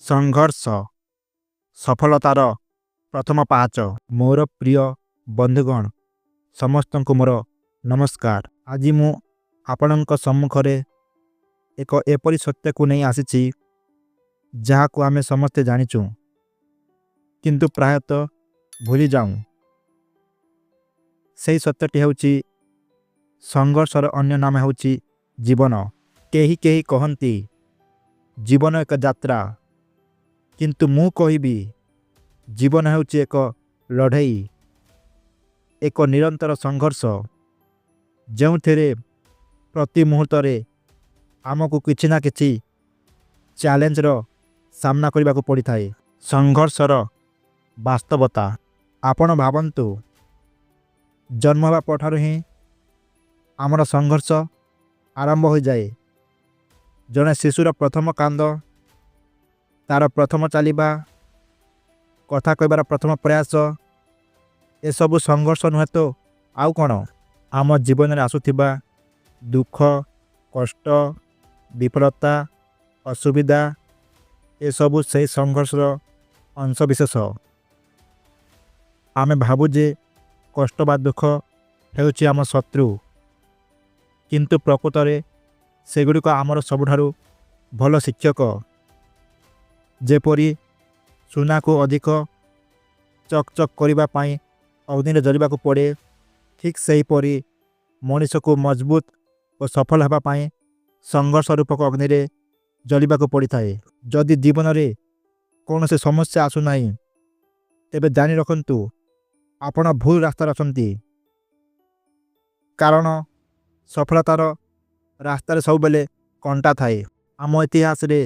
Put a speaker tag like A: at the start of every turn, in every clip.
A: ସଂଘର୍ଷ ସଫଳତାର ପ୍ରଥମ ପାହାଚ। ମୋର ପ୍ରିୟ ବନ୍ଧୁଗଣ, ସମସ୍ତଙ୍କୁ ମୋର ନମସ୍କାର। ଆଜି ମୁଁ ଆପଣଙ୍କ ସମ୍ମୁଖରେ ଏକ ଏପରି ସତ୍ୟକୁ ନେଇ ଆସିଛି, ଯାହାକୁ ଆମେ ସମସ୍ତେ ଜାଣିଛୁ, କିନ୍ତୁ ପ୍ରାୟତଃ ଭୁଲି ଯାଉଁ। ସେହି ସତ୍ୟଟି ହେଉଛି, ସଂଘର୍ଷର ଅନ୍ୟ ନାମ ହେଉଛି ଜୀବନ। କେହି କେହି କହନ୍ତି, ଜୀବନ ଏକ ଯାତ୍ରା। କିନ୍ତୁ ମୁଁ କହିବି, ଜୀବନ ହେଉଛି ଏକ ଲଢ଼େଇ, ଏକ ନିରନ୍ତର ସଂଘର୍ଷ, ଯେଉଁଥିରେ ପ୍ରତି ମୁହୂର୍ତ୍ତରେ ଆମକୁ କିଛି ନା କିଛି ଚ୍ୟାଲେଞ୍ଜର ସାମ୍ନା କରିବାକୁ ପଡ଼ିଥାଏ। ସଂଘର୍ଷର ବାସ୍ତବତା। ଆପଣ ଭାବନ୍ତୁ, ଜନ୍ମ ହେବା ପରଠାରୁ ହିଁ ଆମର ସଂଘର୍ଷ ଆରମ୍ଭ ହୋଇଯାଏ। ଜଣେ ଶିଶୁର ପ୍ରଥମ କାନ୍ଦ, ତାର ପ୍ରଥମ ଚାଲିବା, କଥା କହିବାର ପ୍ରଥମ ପ୍ରୟାସ, ଏସବୁ ସଂଘର୍ଷ ନୁହେଁ ତ ଆଉ କ'ଣ? ଆମ ଜୀବନରେ ଆସୁଥିବା ଦୁଃଖ, କଷ୍ଟ, ବିଫଳତା, ଅସୁବିଧା, ଏସବୁ ସେହି ସଂଘର୍ଷର ଅଂଶବିଶେଷ। ଆମେ ଭାବୁ ଯେ କଷ୍ଟ ବା ଦୁଃଖ ହେଉଛି ଆମ ଶତ୍ରୁ, କିନ୍ତୁ ପ୍ରକୃତରେ ସେଗୁଡ଼ିକ ଆମର ସବୁଠାରୁ ଭଲ ଶିକ୍ଷକ। ଯେପରି ସୁନାକୁ ଅଧିକ ଚକ୍ ଚକ୍ କରିବା ପାଇଁ ଅଗ୍ନିରେ ଜଳିବାକୁ ପଡ଼େ, ଠିକ୍ ସେହିପରି ମଣିଷକୁ ମଜବୁତ ଓ ସଫଳ ହେବା ପାଇଁ ସଂଘର୍ଷ ରୂପକ ଅଗ୍ନିରେ ଜଳିବାକୁ ପଡ଼ିଥାଏ। ଯଦି ଜୀବନରେ କୌଣସି ସମସ୍ୟା ଆସୁନାହିଁ, ତେବେ ଜାଣି ରଖନ୍ତୁ, ଆପଣ ଭୁଲ ରାସ୍ତାରେ ଅଛନ୍ତି। କାରଣ ସଫଳତାର ରାସ୍ତାରେ ସବୁବେଳେ କଣ୍ଟା ଥାଏ। ଆମ ଇତିହାସରେ,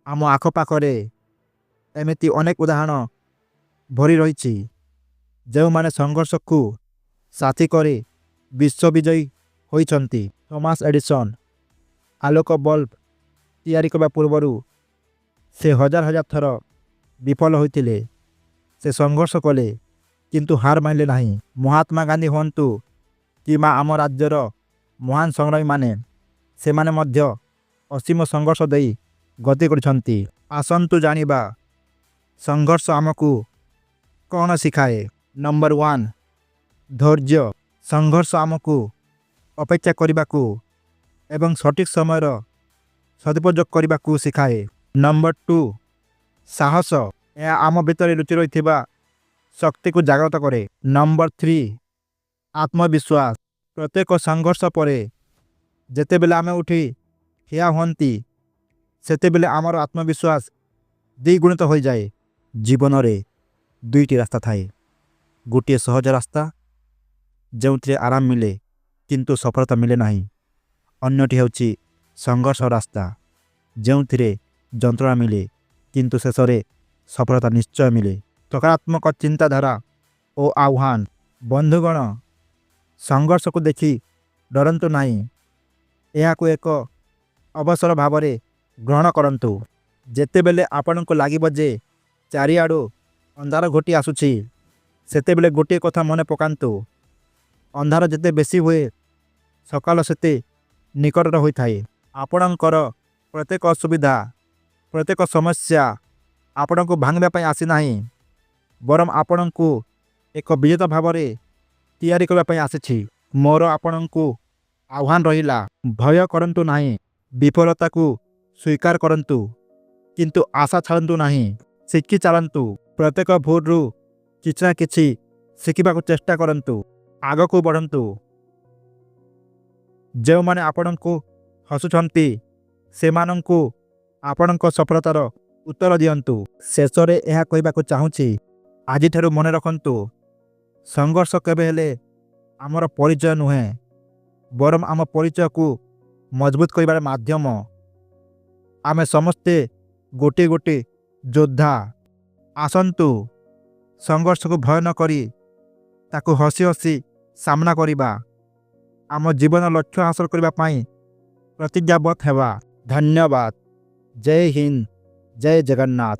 A: ଆମ ଆଖପାଖରେ ଏମିତି ଅନେକ ଉଦାହରଣ ଭରି ରହିଛି, ଯେଉଁମାନେ ସଂଘର୍ଷକୁ ସାଥୀ କରି ବିଶ୍ୱ ବିଜୟୀ ହୋଇଛନ୍ତି। ଥମାସ ଏଡିସନ୍ ଆଲୋକ ବଲ୍ବ ତିଆରି କରିବା ପୂର୍ବରୁ ସେ ହଜାର ହଜାର ଥର ବିଫଳ ହୋଇଥିଲେ। ସେ ସଂଘର୍ଷ କଲେ, କିନ୍ତୁ ହାର ମାନିଲେ ନାହିଁ। ମହାତ୍ମା ଗାନ୍ଧୀ ହୁଅନ୍ତୁ କିମ୍ବା ଆମ ରାଜ୍ୟର ମହାନ ସଂଗ୍ରାମୀମାନେ, ସେମାନେ ମଧ୍ୟ ଅସୀମ ସଂଘର୍ଷ ଦେଇ ଗତି କରିଛନ୍ତି। ଆସନ୍ତୁ ଜାଣିବା, ସଂଘର୍ଷ ଆମକୁ କ'ଣ ଶିଖାଏ। ନମ୍ବର 1, ଧୈର୍ଯ୍ୟ। ସଂଘର୍ଷ ଆମକୁ ଅପେକ୍ଷା କରିବାକୁ ଏବଂ ସଠିକ୍ ସମୟର ସଦୁପଯୋଗ କରିବାକୁ ଶିଖାଏ। ନମ୍ବର 2, ସାହସ। ଏହା ଆମ ଭିତରେ ଲୁଚି ରହିଥିବା ଶକ୍ତିକୁ ଜାଗ୍ରତ କରେ। ନମ୍ବର 3, ଆତ୍ମବିଶ୍ୱାସ। ପ୍ରତ୍ୟେକ ସଂଘର୍ଷ ପରେ ଯେତେବେଳେ ଆମେ ଉଠି ଠିଆ ହୁଅନ୍ତି, ସେତେବେଳେ ଆମର ଆତ୍ମବିଶ୍ୱାସ ଦ୍ୱିଗୁଣିତ ହୋଇଯାଏ। ଜୀବନରେ ଦୁଇଟି ରାସ୍ତା ଥାଏ। ଗୋଟିଏ ସହଜ ରାସ୍ତା, ଯେଉଁଥିରେ ଆରାମ ମିଳେ କିନ୍ତୁ ସଫଳତା ମିଳେ ନାହିଁ। ଅନ୍ୟଟି ହେଉଛି ସଂଘର୍ଷ ରାସ୍ତା, ଯେଉଁଥିରେ ଯନ୍ତ୍ରଣା ମିଳେ କିନ୍ତୁ ଶେଷରେ ସଫଳତା ନିଶ୍ଚୟ ମିଳେ। ସକାରାତ୍ମକ ଚିନ୍ତାଧାରା ଓ ଆହ୍ୱାନ। ବନ୍ଧୁଗଣ, ସଂଘର୍ଷକୁ ଦେଖି ଡରନ୍ତୁ ନାହିଁ। ଏହାକୁ ଏକ ଅବସର ଭାବରେ ଗ୍ରହଣ କରନ୍ତୁ। ଯେତେବେଳେ ଆପଣଙ୍କୁ ଲାଗିବ ଯେ ଚାରିଆଡ଼ୁ ଅନ୍ଧାର ଘୋଟି ଆସୁଛି, ସେତେବେଳେ ଗୋଟିଏ କଥା ମନେ ପକାନ୍ତୁ: ଅନ୍ଧାର ଯେତେ ବେଶୀ ହୁଏ, ସକାଳ ସେତେ ନିକଟର ହୋଇଥାଏ। ଆପଣଙ୍କର ପ୍ରତ୍ୟେକ ଅସୁବିଧା, ପ୍ରତ୍ୟେକ ସମସ୍ୟା ଆପଣଙ୍କୁ ଭାଙ୍ଗିବା ପାଇଁ ଆସିନାହିଁ, ବରଂ ଆପଣଙ୍କୁ ଏକ ବିଜେତା ଭାବରେ ତିଆରି କରିବା ପାଇଁ ଆସିଛି। ମୋର ଆପଣଙ୍କୁ ଆହ୍ୱାନ ରହିଲା, ଭୟ କରନ୍ତୁ ନାହିଁ। ବିଫଳତାକୁ ସ୍ୱୀକାର କରନ୍ତୁ, କିନ୍ତୁ ଆଶା ଛାଡ଼ନ୍ତୁ ନାହିଁ। ଶିଖି ଚାଲନ୍ତୁ। ପ୍ରତ୍ୟେକ ଭୁଲରୁ କିଛି ନା କିଛି ଶିଖିବାକୁ ଚେଷ୍ଟା କରନ୍ତୁ। ଆଗକୁ ବଢ଼ନ୍ତୁ। ଯେଉଁମାନେ ଆପଣଙ୍କୁ ହସୁଛନ୍ତି, ସେମାନଙ୍କୁ ଆପଣଙ୍କ ସଫଳତାର ଉତ୍ତର ଦିଅନ୍ତୁ। ଶେଷରେ ଏହା କହିବାକୁ ଚାହୁଁଛି, ଆଜିଠାରୁ ମନେ ରଖନ୍ତୁ, ସଂଘର୍ଷ କେବେ ହେଲେ ଆମର ପରିଚୟ ନୁହେଁ, ବରଂ ଆମ ପରିଚୟକୁ ମଜବୁତ କରିବାର ମାଧ୍ୟମ। ଆମେ ସମସ୍ତେ ଗୋଟିଏ ଗୋଟିଏ ଯୋଦ୍ଧା। ଆସନ୍ତୁ, ସଂଘର୍ଷକୁ ଭୟ ନ କରି ତାକୁ ହସି ହସି ସାମ୍ନା କରିବା। ଆମ ଜୀବନ ଲକ୍ଷ୍ୟ ହାସଲ କରିବା ପାଇଁ ପ୍ରତିଜ୍ଞାବଦ୍ଧ ହେବା। ଧନ୍ୟବାଦ। ଜୟ ହିନ୍ଦ, ଜୟ ଜଗନ୍ନାଥ।